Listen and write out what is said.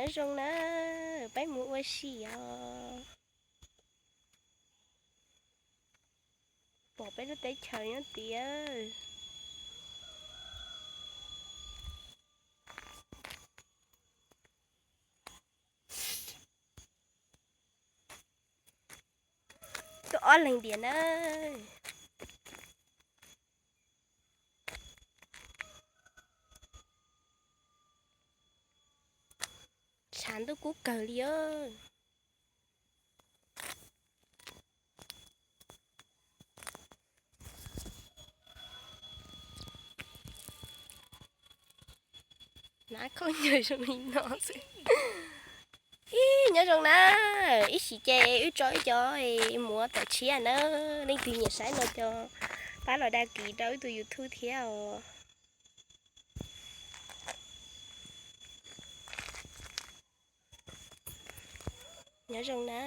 Nyob zoo na, peb mus ua si os. Pom peb lub teb chaws nyob tiag. Tuaj ob leeg diam na. Tshav ntuj kub kawg li os. Hnav khaub ncaws zoo li no xwb. Ib, nyob zoo na, ib sim ces wb tso ib co muav tom tshiab na. Leej twg nyiam saib no ces pab los dag kis rau wb tus YouTube thiab os. Nyob zoo na.